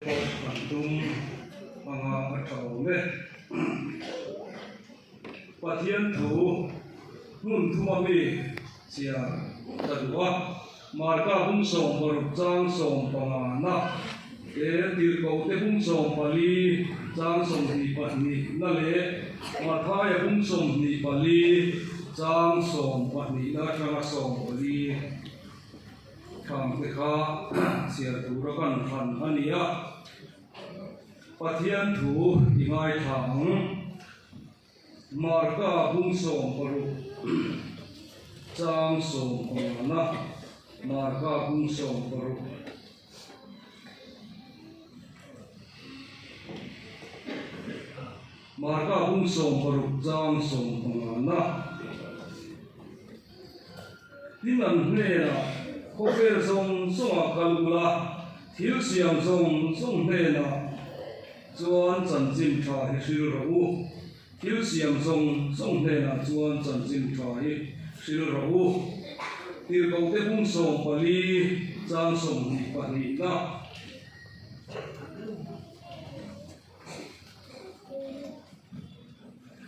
Pawh kan tum anga a tha awm e. Pathian thu hmun thuma mi chhiar ka duh a, Marka bung 16 chang 15 na te, Tirhkoh te bung 14 chang 22 na leh Mathaia bung 24 chang 12 na atanga 14. Thlam te kha chhiar tura kan hran a ni a, Pathian thu i ngaithla ang. Marka bung 16 chang 15 na, Marka bung 16. Marka bung 16 chang 15 na. Tin an hnenah, Khawvel zawng zawngah kal ula, thil siam zawng zawng hnenah chuan chanchin tha hi hril rawh u. Thil siam zawng zawng hnenah chuan chanchin tha hi hril rawh u. Tirhkohte bung 14 chang 22 na.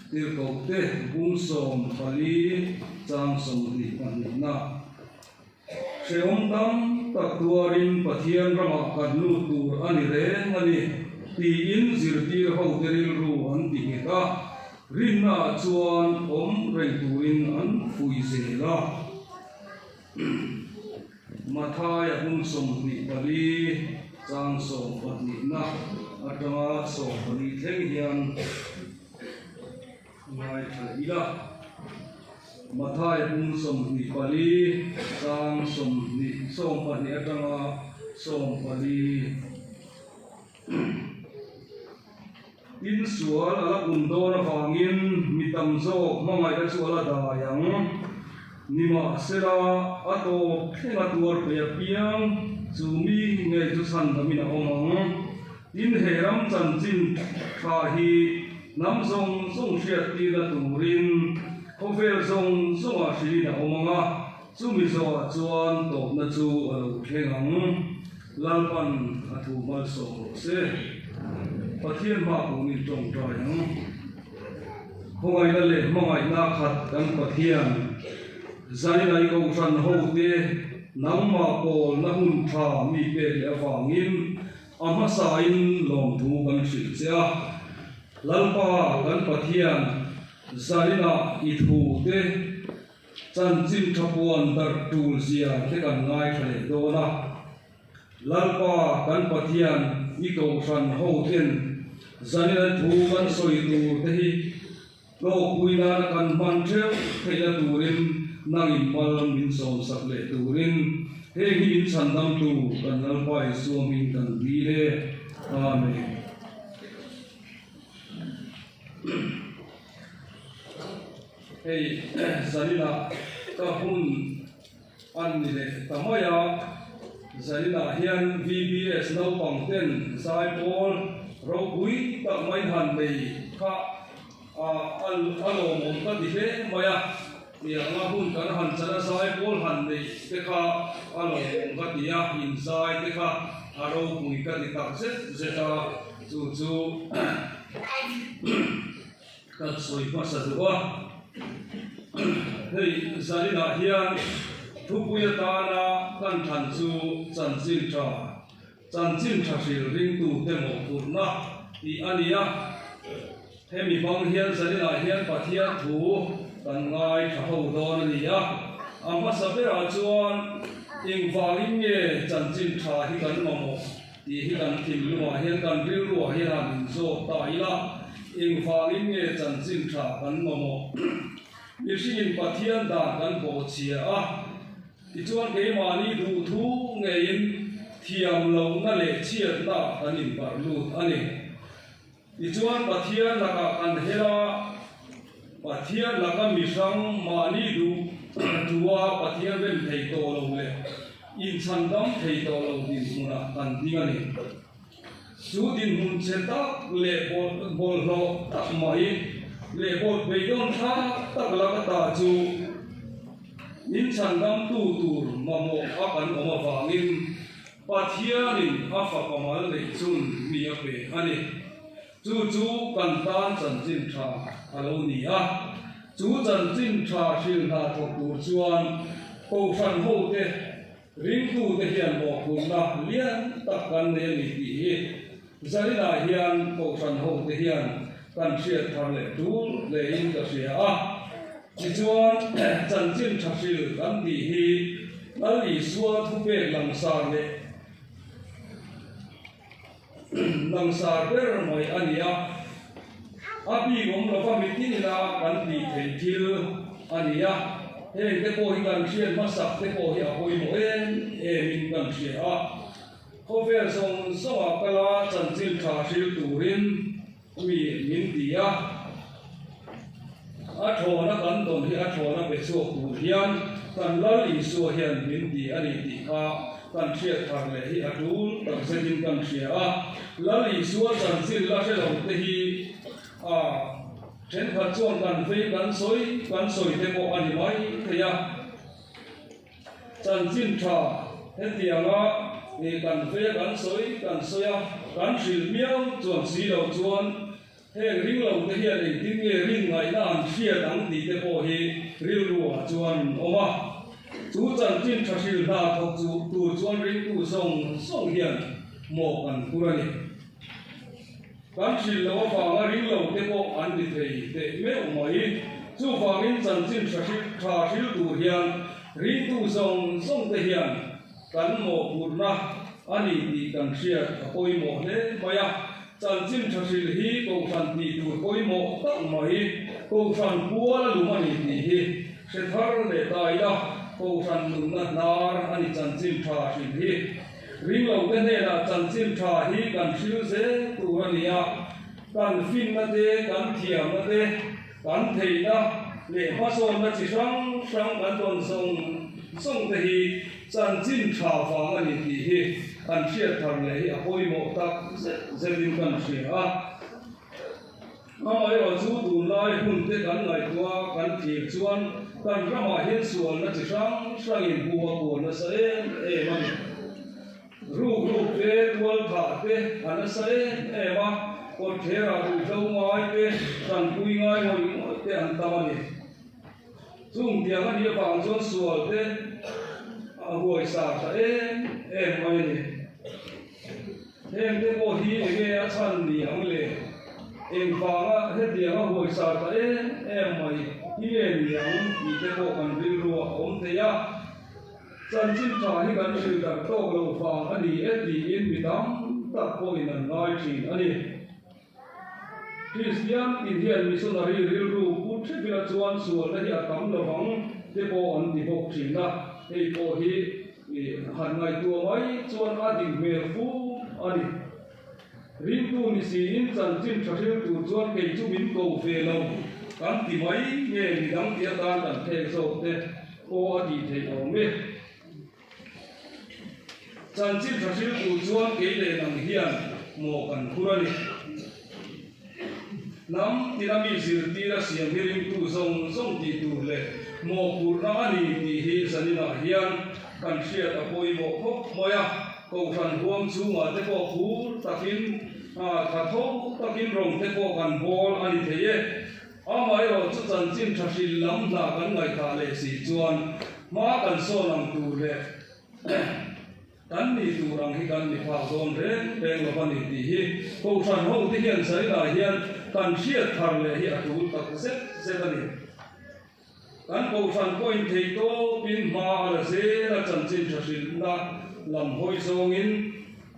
Tirhkohte bung 14 chang 22 na Hrehawm tam tak tuarin Pathian ramah kan lut tur a ni reng a ni tiin zirtir hote rilru an ti nghet a, rinnaah chuan awm reng turin an fuih zel a. Mathaia bung 24 chang 12 na atanga 14 thleng hian ngaithla ila. Mathaia bung 24 chang 20 12 atanga 14. In sual a la pun dawn avangin mi tam zawk hmangaihna chu a la dai ang. Nimahsela, a tawp thleng a tuar pe apiang chu mi ngei chu chhandamin a awm ang. Tin, he ram chanchin tha hi hnam zawng zawng hriattirna turin khawvel zawng zawngah hrilhin a awm ang a, chumi zawhah chuan tawpna chu a lo thleng ang. Lalpan a thu malsawm rawh se. Pathian hma pawh in tawngtai ang. Khawngaihna leh hmangaihna khat kan Pathian, Zainai Kohhran hote nangmah pawlna hun tha mi pek leh avangin a hmasain lawmthu kan hrilh che a. Lalpa kan Pathian, Zainah i thute Chanchin tha puan darh tul zia te kan ngaithla leh dawn a. Lalpa kan Pathian i kohhran ho ten zanina thu kan sawi tur te hi hlawkpui nana kan hman theuh theihna turin nangin mal min sawmsak leh turin heng hi min chhandamtu kan Lalpa Isua hming kan dil e. Amen. Hei Zaninah ka hun an ni leh ta mai a, Zaninah hian VBS naupang ten zaipawl ropui tak mai han nei kha a lawmawm ka ti hle mai a, tianga hun kan han chan a zaipawl han neih te kha a lawmawm ka ti a, inzai te kha a ropui ka ti tak zet zet a, chu chu. Ka sawi hmasa duh a, hei Zaninah hian thupui atana kan thlan chu chanchin tha, chanchin tha hril ringtute mawhphurhna tih a ni a. Hemi hmang hian Zaninah hian Pathian thu kan ngaithla ho dawn a ni a. A hmasa berah chuan engvangin nge chanchin tha hi kan mamawh? Tih hi kan thinlungah hian kan rilruah hian han inzawk ta ila, engvangin nge chanchin tha kan mamawh? Mihringin Pathian dan kan bawhchhia a, tichuan keimahni duhthu ngeiin thiam lohna leh chhiatna kan inbarh lut a ni. Tichuan Pathian lakah kan hel a, Pathian laka mihrang mahni duh thua Pathian rem thei tawh lo leh inchhandam thei tawh lo dinhmunah kan ding a ni. Chu dinhmun chhe tak leh bawlhhlawh tak mai leh bawlh beidawn thlak tak laka ta chu min chhandamtu tur mamawh a kan awm avangin, Pathianin a Fapa mal neih chun mi a pe a ni. Chu chu kan tan chanchin tha a lo ni a. Chu chanchin tha hrilh hna thawk tur chuan Kohhran hote, ringtute hian mawhphurhna lian tak kan nei a ni tih hi Zarinah hian Kohhran hote hian kan hriat thar leh tul hlein ka hria a. Tichuan, chanchin tha hrilh kan tih hi Lal Isua thupek langsar leh langsar ber mai a ni a. A bik awm lova mitin ila kan tih theih thil a ni a. Heng te pawh hi kan hriat hmasak te pawh hi a pawimawh em emin kan hria a. Khawvel zawng zawngah kala chanchin tha hril turin mi min ti a, a thlawna kan tawn hi a thlawna pe chhuak tur hian kan Lal Isua hian min ti a ni tih kha kan hriat thar leh hi a tul tak zetin kan hria a. Lal Isua chanchin la hre lo te hi a thenkhat chuan kan vei kan sawi kan sawi te pawh a ni mai thei a. Chanchin tha hetianga nih kan vei kan sawi kan sawi a, kan hrilh miau chuan si lo chuan heng ring lo te hian engtin nge rin ngaihna an hriat ang tih te pawh hi rilru ah chuan an awm a. Chu chanchin tha hrilh hna thawk chu tur chuan ringtu zawng zawng hian mawh kan phur a ni. Kan hrilh loh avanga ring lo te pawh an ni thei teh meuh mai. Chuvangin chanchin tha hrilh tha hril tur hian ringtu zawng zawng te hian kan mawhphurhna a ni tih kan hriat a pawimawh hle mai a. Chanchin tha hrilh hi Kohhran tih tur pawimawh tak mai, Kohhran pual a lum a ni tih hi hre thar leh ta ila, Kohhran nunna hnar a ni chanchin tha hrilh hi. Ringlote hnenah chanchin tha hi kan hril zel tur a ni a, kan finna te, kan thiamna te, kan theihna leh hmasawnna chi hrang hrang kan tawn zawng zawng te hi chanchin tha vang a ni tih hi kan hriat thar leh hi a pawimawh tak zet zetin kan hria a. Amaherawh chu tunlai hun te kan ngaihtuah a kan thlir chuan kan ramah hian sualna chi hrang hrangin hu a kual nasa em em a ni. Ruk ruk te, tual thah te a nasa em em a, kawtthlerah ruihhlo ngai te, tanpui ngai ngawih ngawih te an tam a ni. Chung tiang a nih avang chuan sual te a huaisa tha em em mai a ni. Heng te pawh hi enge a chhan ni ang le? Engvanga hetianga huaisa ta em em mai hi nge ni ang tih te pawh kan rilru a awm thei a. Chanchin tha hi kan hrilh darh tawk loh vang a ni e tiin mi tam tak pawhin an ngai thin a ni. Kristian tih hian missionary rilru pu hrep ila chuan sualna hi a tam lovang te pawh an ti bawk thin a, hei pawh hi han ngaihtuah mai chuan a dik hmel fu a ni. Ringtu ni siin chanchin tha hril tur chuan kei chu min ko ve lo kan ti mai nge midang ti atan kan thlek zawk te pawh a tih theih awm e. Chanchin tha hril tur chuan kei leh nang hian maw kan phur a ni. Hnam tina mi zirtir a siam hi ringtu zawng zawng tih tur leh mawhphurhna a ni tih hi zaninah hian kan hriat a pawimawh khawp mai a. Kohhran huang chhungah te pawh phur takin tha tho takin rawng te pawh kan bawl a ni thei e. Amaherawh chu chanchin tha hrilh lam hna kan ngaihthah leh si chuan hma kan sawn ang tur leh kan ni tur ang hi kan ni phak dawn reng reng lo a ni tih hi Kohhran ho te hian zainah hian kan hriat thar leh hi a tul tak zet zet a ni. Kan Kohhran pawhin thei tawpin hma a la zel a chanchin tha hrilhna lam hawi zawngin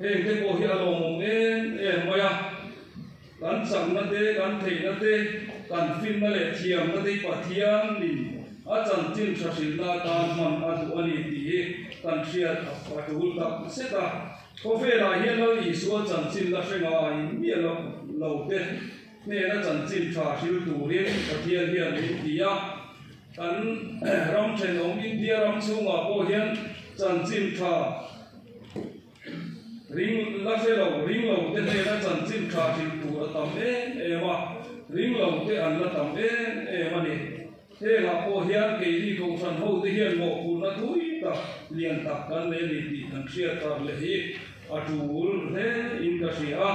heng te pawh hi a lawmawm em em mai a. Kan chakna te, kan theihna te, kan finna leh thiamna te hi Pathianin a chanchin tha hrilhna atan hman a duh a ni tih hi kan hriat a tul tak zet a. Khawvelah hian Lal Isua chanchin la hre ngai miah lo lo te hnena chanchin tha hril turin Pathian hian min ti a. Kan ram thenawm India ram chhungah pawh hian chanchin tha Ring la hre lo, ring lo te hnena chanchin tha hrilh tur a tam em em a, ring lo te an la tam em em a ni. Hengah pawh hian keini Kohhran ho te hian mawhphurhna thui tak. tak, lian tak kan nei a ni tih kan hriat tak leh hi a tul hle in ka hria a.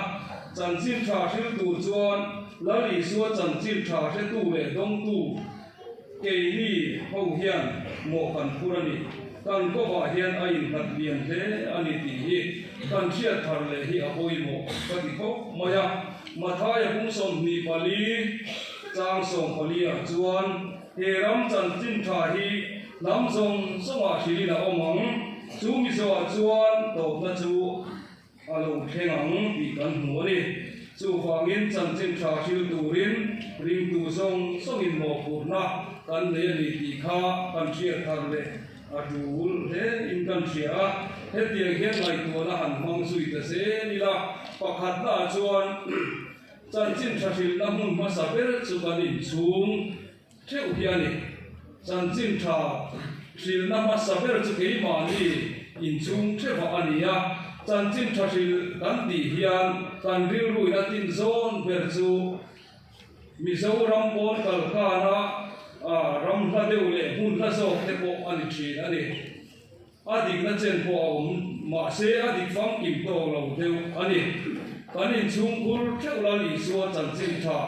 Chanchin tha hril tur chuan Lal Isua chanchin tha hretu leh dawngtu keini ho hian mawh kan phur a ni. Kan kawvah hian a innghat lian hle a ni tih hi kan hriat thar leh hi a pawimawh ka ti khawp mai a. Mathaia pum 24 chang 14 ah chuan he ram chanchin tha hi hnam zawng zawngah hrilhin a awm ang, chu mizoah chuan tawpna chu a lo thleng ang tih kan hmu a ni. Chuvangin chanchin tha hril turin ringtu zawng zawngin mawhphurhna kan nei a ni tih kha kan hriat thar leh a tul hle in kan hria a. Hetiang hian ngaihtuahna han hmang zui ta zel ila, pakhatnaah chuan chanchin tha hrilhna hmun hmasa ber chu kan inchhung Theuh hi a ni. Chanchin tha hrilhna hmasa ber chu keimahni inchhung theuhah a ni a. Chanchin tha hrilh kan tih hian kan rilruin a tin zawn ber chu Mizoram pawn kalkana ram hla deuh leh hmun hla zawk te pawh a ni thin a ni. A dikna chen pawh a awm, mahse a dik famkim tawk lo deuh a ni. Kan inchhungkhur theuh Lal Isua chanchin tha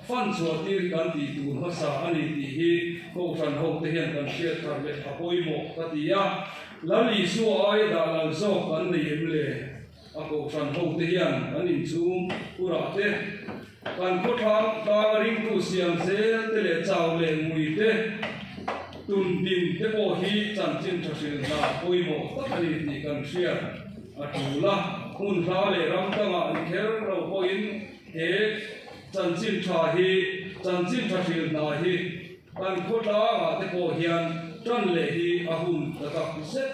fan chhuah tir hi kan tih tur hmasa a ni tih hi Kohhran hote hian kan hriat thar leh a pawimawh ka ti a. Lal Isua aia dah lal zawk kan nei em le? A Kohhran hote hian kan inchhungkhurah te, kan khawthlang tlanga ringtu siam zel te leh chau leh ngui te, tun din te pawh hi chanchin tha hrilh hna pawimawh tak a ni tih kan hriat a tul a. Hmun hla leh ram dangah ni kher lo pawhin he chanchin tha hi, chanchin tha hrilh hna hi kan khawtlangah te pawh hian tan leh hi a hun ta tak zet.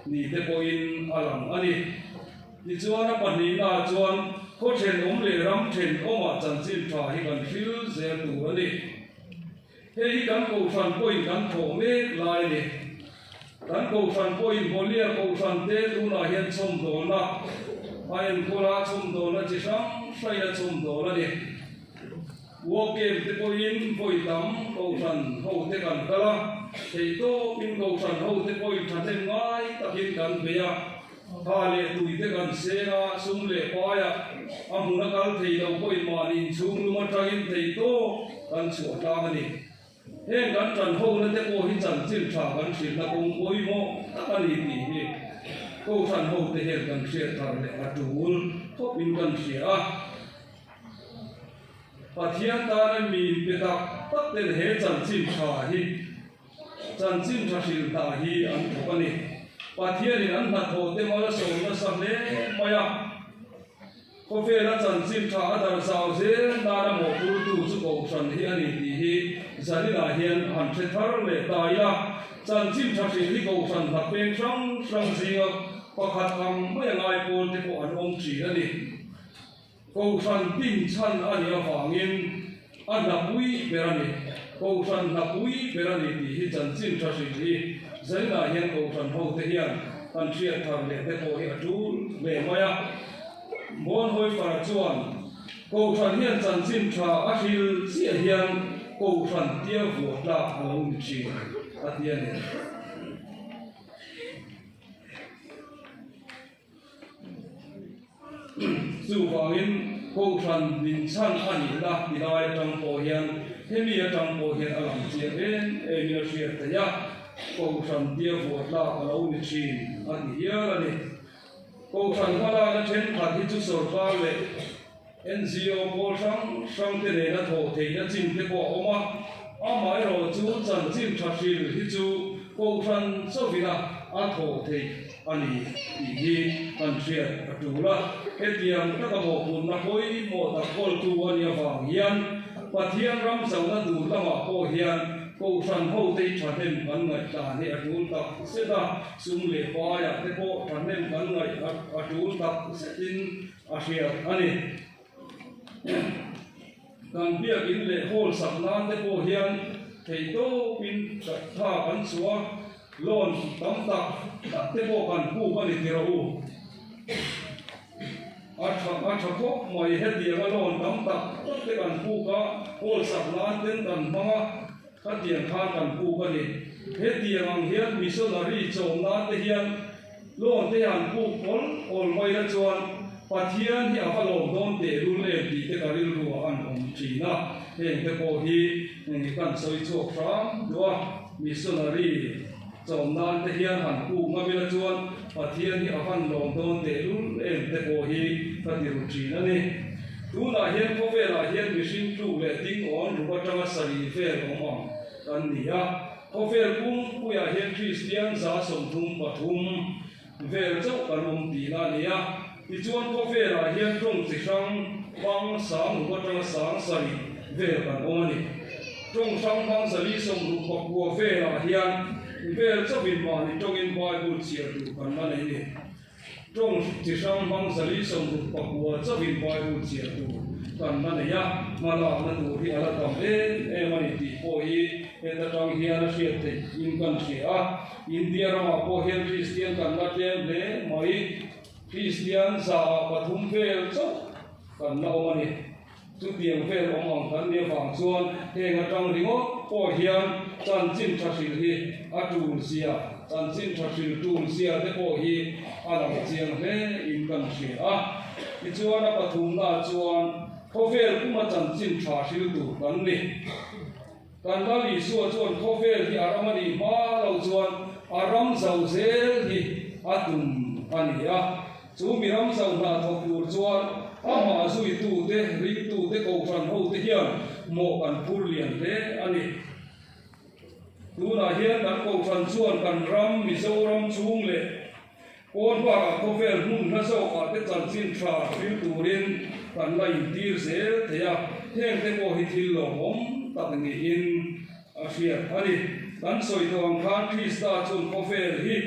Ni te pawhin a lang a ni. Tichuan a pahnihnaah chuan khaw thenawm leh ram thenawmah chanchin tha hi kan hril zel tur a ni. Hei hi kan kohhran pawhin kan thawh mek lai a ni. Kan kohhran pawhin Hawlia kohhran te tunah hian chhawmdawlna a enkawl a, chhawmdawlna chi hrang hrangin a chhawmdawl a ni. War game te pawhin vawi tam kohhran ho te kan kal a, theihtawpin kohhran ho te pawhin thahnem ngai takin kan bei a, tha leh tui te kan seng a, sum leh paia a hmun a kal thei lo pawhin mahni inchhung lum atangin theihtawp kan chhuah tlang a ni. Heng kan tan hona te pawh hi chanchin tha kan hrilhna kawng pawimawh tak a ni tih hi kohhran ho te hian kan hriat thar leh a tul khawpin kan hria a. Pathian tana mi inpe tak tak ten he chanchin tha hi, chanchin tha hrilh hna hi an thawk a ni. Pathianin an hnathawh te mal a sawm nasa hle mai a. Khawvela chanchin tha a darh zau zel nana mawhphurtu chu Kohhran hi a ni tih hi zaninah hian han hre thar leh ta ila. Chanchin tha hrilh hi Kohhran hna peng hrang hrang zinga pakhat ang mai a ngai pawl te pawh an awm thin a ni. Kohhran tin chhan a nih avangin a hnapui ber a ni. Kohhran hnapui ber a ni tih hi chanchin tha hrilh hi zainah hian Kohhran hote hian kan hriat thar leh te pawh hi a tul ve mai a. Bonhoeffer chuan Kohhran hian chanchin tha a hril chiah hian Kohhran tia vuah tlak a lo ni thin a ti a ni. Chuvangin Kohhran min chhan a nihna ti lai atang pawh hian hemi atang pawh hian a lang chiang em emin a hriat theih a, Kohhran tia vuah tlak a lo ni thin a ti hial a ni. Kohhran hmalakna thenkhat hi chu sorkar leh NGO pawl hrang hrang te nena thawh theihna chin te pawh a awm a, amaherawhchu chanchin tha hril hi chu Kohhran chauhina a thawh theih a ni tih hi kan hriat a tul a. Hetiang taka mawhphurhna pawimawh tak kawltu a nih avang hian Pathian ram zohna tur lamah pawh hian Kohhran hote hi thahnem kan ngaihdan hi a tul tak zet a, sum leh paiah te pawh thahnem kan ngaih a tul tak zetin a hriat a ni. Kan biakin leh hall sak nan te pawh hian theihtawpin tha kan chhuah a, loan tam tak tak te pawh kan puk a ni ti rawh u. A tha a tha khawp mai hetianga loan tam tak tak te kan puk a, hall sak nan ten kan hmang a, khatiang khan kan puk a ni. Hetiang ang hian missionary chawm nan te hian loan te han puk awl awl mai la chuan Pathian hi a va lawm dawn tehlul em tih te ka rilru ah an awm thin a, heng te pawh hi kan sawi chhuak hram duh a, missionary chawm nan te hian han puk ngam ila chuan Pathian hi a van lawm dawn tehlul em te pawh hi ka ti ru thin a ni. Tunah hian khawvelah hian mihring tluk leh ding awn ruk atanga sarih vel awm ang kan ni a. Khawvel pumpuiah hian Kristian 33 vel chauh kan awm tihna a ni a. Tichuan khawvelah hian tawng chi hrang hmang sang ruk atanga 7000 vel kan awm a ni. Tawng hrang hmang 469 velah hian vel chauhin mahni tawngin Bible chhiar tur kan la nei a ni. Tawng chi hrang hmang 469 chauhin Bible chhiar tur kan la nei a, hmalakna tur hi a la tam em em a ni tih pawh hi heta tang hian a hriat theih in kan hria a. India ramah pawh hian Kristian kan la tlem hle mai, Kristian 300 vel chauh kan la awm a ni. Chutiang vel awm ang kan nih avang chuan heng atang ringawt pawh hian chanchin tha hrilh hi a tul zia, chanchin tha hrilh tul zia te pawh hi a lang chiang hle in kan hria a. Tichuan a pathumnaah chuan khawvel puma chanchin tha hril tur kan ni. Kan Lal Isua chuan khawvel hi a ram a nih hma lo chuan a ram zau zel hi a tum a ni a. Chu mi ram zau hna thawk tur chuan amah zuitute, ringtute, kohhran hote hian mawh kan phur lian hle a ni. Tunah hian kan kohhran chuan kan ram Mizoram chhung leh Pawn bakah khawvel hmun hla zawkah te chanchin tha hril turin kan la intir zel thei a, heng te pawh hi thil lawmawm tak niin a hriat a ni. Kan sawi tawh ang khan Krista chuan khawvel hi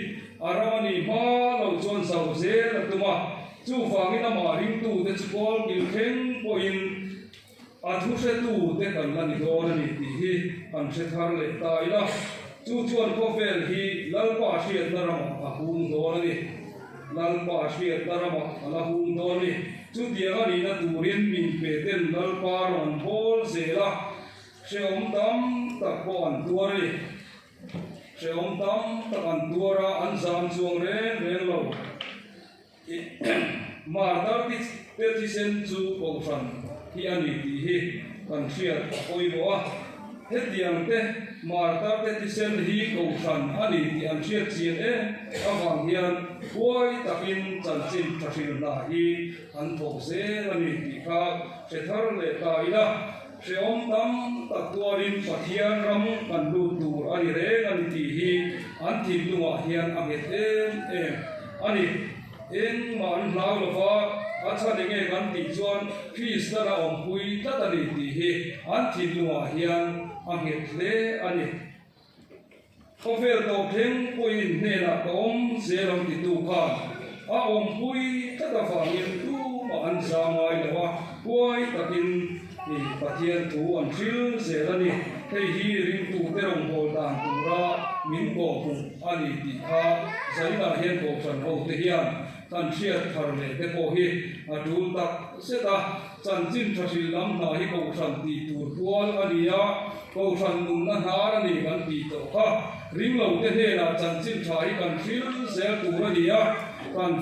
a ram a nih hma lo chuan zau zel a tum a, chuvangin amah ringtute chu kawl kil thleng pawhin A thu hretute kan la ni dawn a ni tih hi kan hre thar leh ta ila, chu chuan khawvel hi Lalpa hriatna ramah a hung dawn a ni. Lalpa hriatna ramah a la hung dawn a ni. Chutiang a nihna turin min pe ten Lalpa ram an bawl zel a, hrehawm tam tak pawh an tuar a ni. Hrehawm tam tak an tuar a, an zam chuang reng reng lo. Martar te thisen chu kohhran hi a ni tih hi kan hriat a pawimawh a. Hetiang te martar te thisen hi kohhran a ni tih an hriat chian em avang hian huai takin chanchin tha hril hna hi an thawk zel a ni tih kha hre thar leh ta ila. Hrehawm tam tak tuarin Pathian ram kan lut tur a ni reng a ni tih hi an thinlungah hian a nghet em em a ni. Engmah an hlau lo va, a chhan enge kan tih chuan Kristan a awmpui tlat a ni tih hi an thinlungah hian a nghet hle a ni. Khawvel tawp thleng pawhin hnenah ka awm zel ang titu khan a awmpui tlat avangin tumah an za ngai lo a, huai takin Pathian thu an hril zel a ni. Hei hi ringtute rawngbâwl dan tura min kawhhmuh a ni tih kha zainah hian kohhran hote hian kan hriat thar leh te pawh hi a tul tak zet a. Chanchin tha hrilh lam hna hi kohhran tih tur pual a ni a, kohhran nunna hnar a ni kan tih tawh kha. Ringlote hnenah chanchin tha hi kan hril zel tur a ni a, kan.